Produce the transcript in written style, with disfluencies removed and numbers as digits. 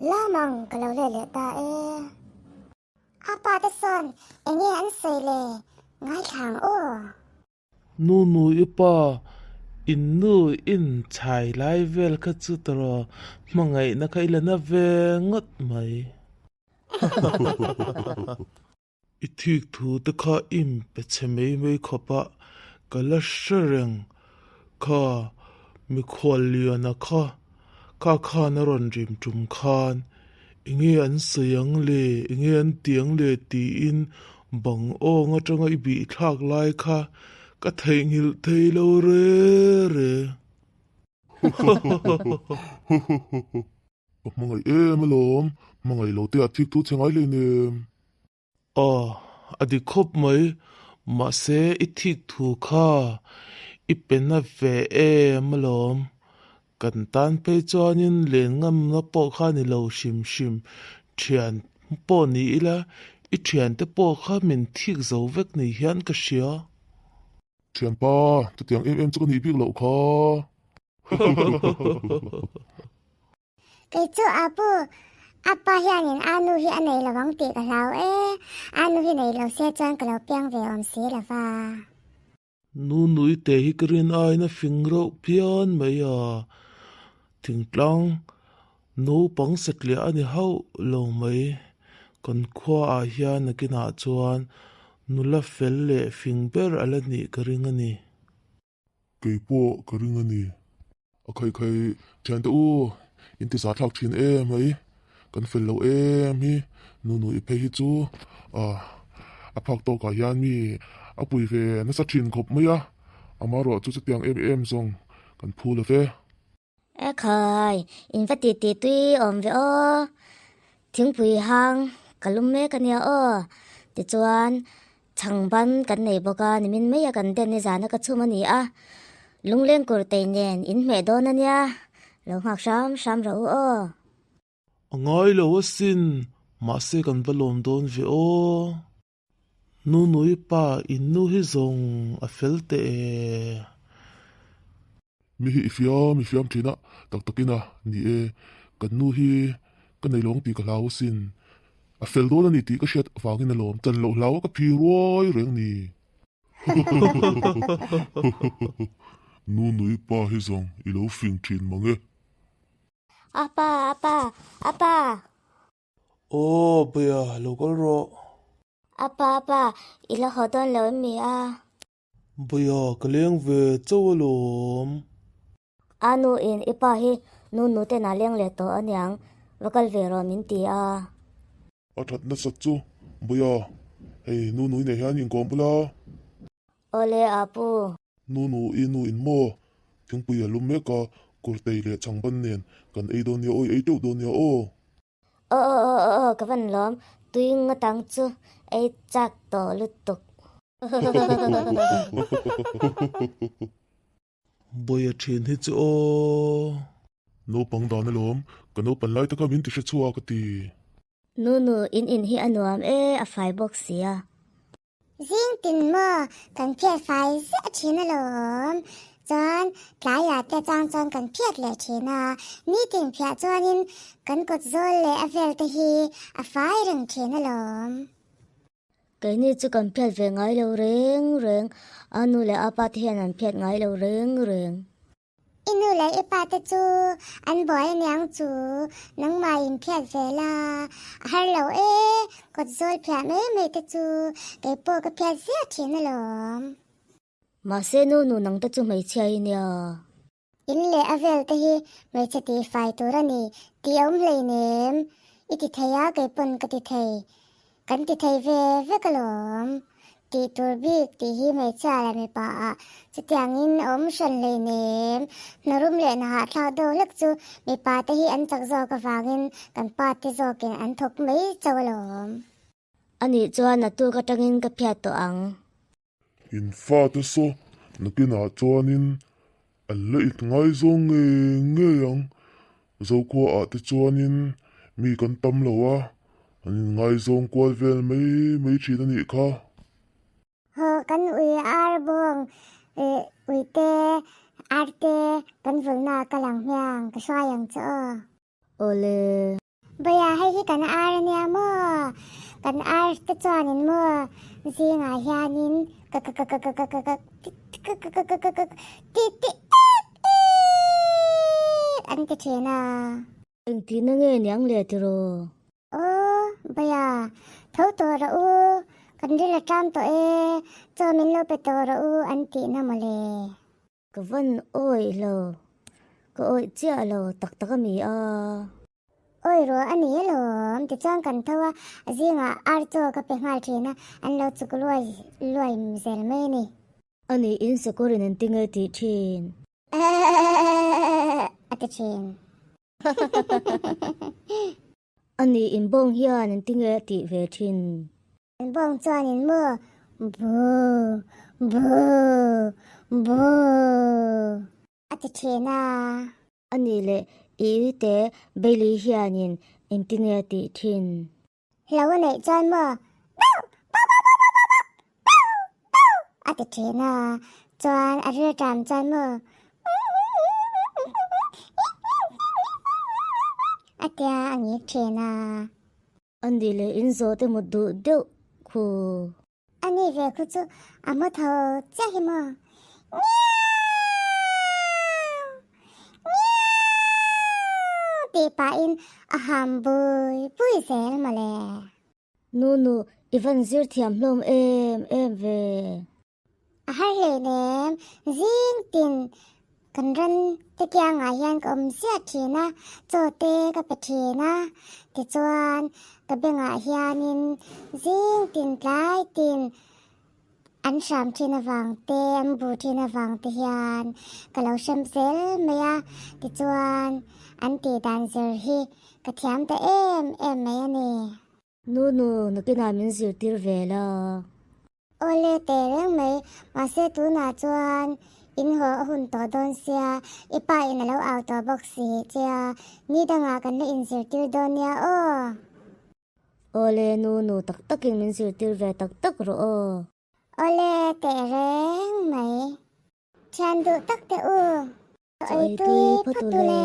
Lamang ka lo let leh ta e. A pa te sawn enge an sawi le ngaithla ang aw. Nu nu i pa in nu in chhai lai vel kha chu tawrh hmangaihna kha i la na ve ngawt mai. I thik thu te kha im pe chhe mai mai khawp a, ka la hre reng kha mikhual liana kha kha khan a rawn rim tum khan enge an sawi ang le, enge an ti ang le tiin bang awng atanga i bih thlak lai kha ka theihnghilh thei lo re re. Ka hmangaih em alawm, hmangaih lo te ah thik thu chhe ngai hlei nem. Aw, a dik khawp mai, mahse i thik thu kha i pe na ve em alawm. Kan tan phei chuanin len ngamna pawh kha ni lo hrim hrim, thian pawh ni ila i thiante pawh kha min thik zo vek ni hian ka hria. Thianpa, chutiang em em chu ka nih bik loh kha. Kei chu Apu, Apa hianin Anu hi a nei lo ang tih ka hlau e, Anu hi nei lo se chuan ka lo piang ve awm si lo va. Nu nui te hi ka rin aiin a fing reuh phian mai a, thingtlang naupang satliah a ni hauh lo mai. Kan khuaah hian nakinah chuan nula fel leh fing ber a la nih ka ring a ni. Kei pawh ka ring a ni. A khai khai thiante u, in ti zah thlak thin em mai, kan fel lo em hi, nu nu i phei hi chu a phak tawkah hian mi a pui ve nasa thin khawp mai a, amaherawh chu chutiang em em zawng kan phu lo ve. E khai, in va tih tih tui awm ve aw. Thingpui hang ka lum mek a nia aw. Tichuan, chhangban kan nei bawk a, nimin mai a kan den nizana ka chhum a ni a. Lungleng kur tei nen in hmeh dawn a nia, lo nghak hram hram rawh u aw. A ngai lo asin, mahse kan va lawm dawn ve aw. Nunui pa in nu hi zawng a fel teh e. Mi hi i fiam i fiam thin a, tak takin a ni e, kan nu hi ka nei lawng tih ka hlau asin, a fel dawn a ni tih ka hriat avangin alawm chan loh hlau a ka phi ruai reng ni. Nunui pa hi zawng i lo fing thin mang e. Apa, apa, apa. Aw Bawia lo kal rawh. Apa apa, i la haw dawn lo em mi a? Bawia ka leng ve chauh alawm. A nu in i pa hi nu nu ten a leng leh tawh aniang, va kal ve rawh min ti a. A that nasat chu Bawia, hei nu nui nei hian inkawm bula. Awle Apu. Nu nu i nu in maw? Thingpui a lum mek a, kurtei leh chhangban nen kan ei dawn nia aw, i ei teuh dawn nia aw. Aw aw aw aw aw ka van lawm, tui ngawt ang chu ei chak tawh lutuk. Bawia thin hi chu aw. Naupang dan alawm, ka naupan lai te kha min ti hre chhuak a ti. Nu nu in in hi a nuam e, a fai bawk sia. Zing tin maw kan phiat fai ziah thin alawm. Chuan tlaiah te chang chuan kan phiat leh thin a, nitin phiah chuanin kan kawt zawl leh a vel te hi a fai reng thin alawm. Keini chu kan phiat ve ngai lo reng reng, a nu leh a pa te hian an phiat ngai lo reng reng. I nu leh i pa te chu an buai aniang chu, nangmah in phiat ve la, a har lo e, kawt zawl phiah mai mai te chu kei pawh ka phiat ziah thin alawm. Mahse nu nu nang te chu hmeichhia i nia. In leh a vel te hi hmeichhe tih fai tur a ni tih a awm hleinem, i ti thei a kei pawn ka ti thei, Kan ti thei ve vek alawm. Tih tur bik tih hi hmeichhia leh mipa ah chutiangin a awm hran hleinem. Hnarum leh hna hahthlak deuh hlek chu mipa te hi an chak zawk avangin kan pa te zawkin an thawk mai chauh alawm. Anih chuan a tuk atangin ka phiat tawh ang. In fate saw nakinah chuanin an la it ngaizawng ngei ngei ang. Zokhua ah te chuanin mi kan tam lo a, an in ngaizawng kual vel mai mai thin a nih kha. Haw kan ui ar bawng ui te ar te kan vulna ka lang hmiang ka hruai ang chu aw. Awle. Bawia hei hi kan ar a nia maw? Kan ar te chuanin maw zingah hianin ka ka ka ka ka ka ka ka ka ka ka ka ka ti ti ek ek an ti thin a. Engtihna nge niang le tiraw? Aw, Bawia, tho tawh rawh u, kan ril a ṭam tawh e, chaw min lo pe tawh rawh u an tihna mawle. Ka van awih lo, ka awih chiah lo tak tak a mi a. Awih rawh a ni alawm, tichuan kan tho a, zingah ar chaw ka pe nghal thin a, an lo chuk luai luai zel mai a ni. A ni in sakawrin an ti nge tih thin. A ti thin. A ni in bawng hian an ti nge tih ve thin. Bawng chuanin maw bu bu bu a ti thin a. A ni leh i te Bailey hianin engti nge a tih thin? Hlo a neih chuan maw bau bau bau bau bau bau bau bau a ti thin a. Chuan a rilṭam chuan maw a tia a ngik thin a. A ni leh in zawh te mut duh deuh khu. A ni ve khu chu a mu tho chiah hi maw? Miau! Miau! Tih pahin a ham bui bui zel mawle. Nunu, i van zir thiam hlawm em em ve. A har hleinem, zing tin kan ran te kiangah hian ka awm ziah thin a, chaw te ka pe thin a, tichuan ka bengah hianin zing tin tlai tin an hram thin avang te, an bu thin avang te hian ka lo hrem zel mai a, tichuan an tih dan zir hi ka thiam ta em em mai a ni. Nu nu, nakinah min zirtir ve la. Awle teh reng mai, mahse tunah chuan in haw a hun tawh dawn sia, i pa in a lo au tawh bawk si che a, ni dangah kan la inzirtir dawn nia aw. Awle nu nu tak takin min zirtir ve tak tak rawh aw. Awle teh reng mai, thian duh tak teh u, Chaw ei tui phawt u le.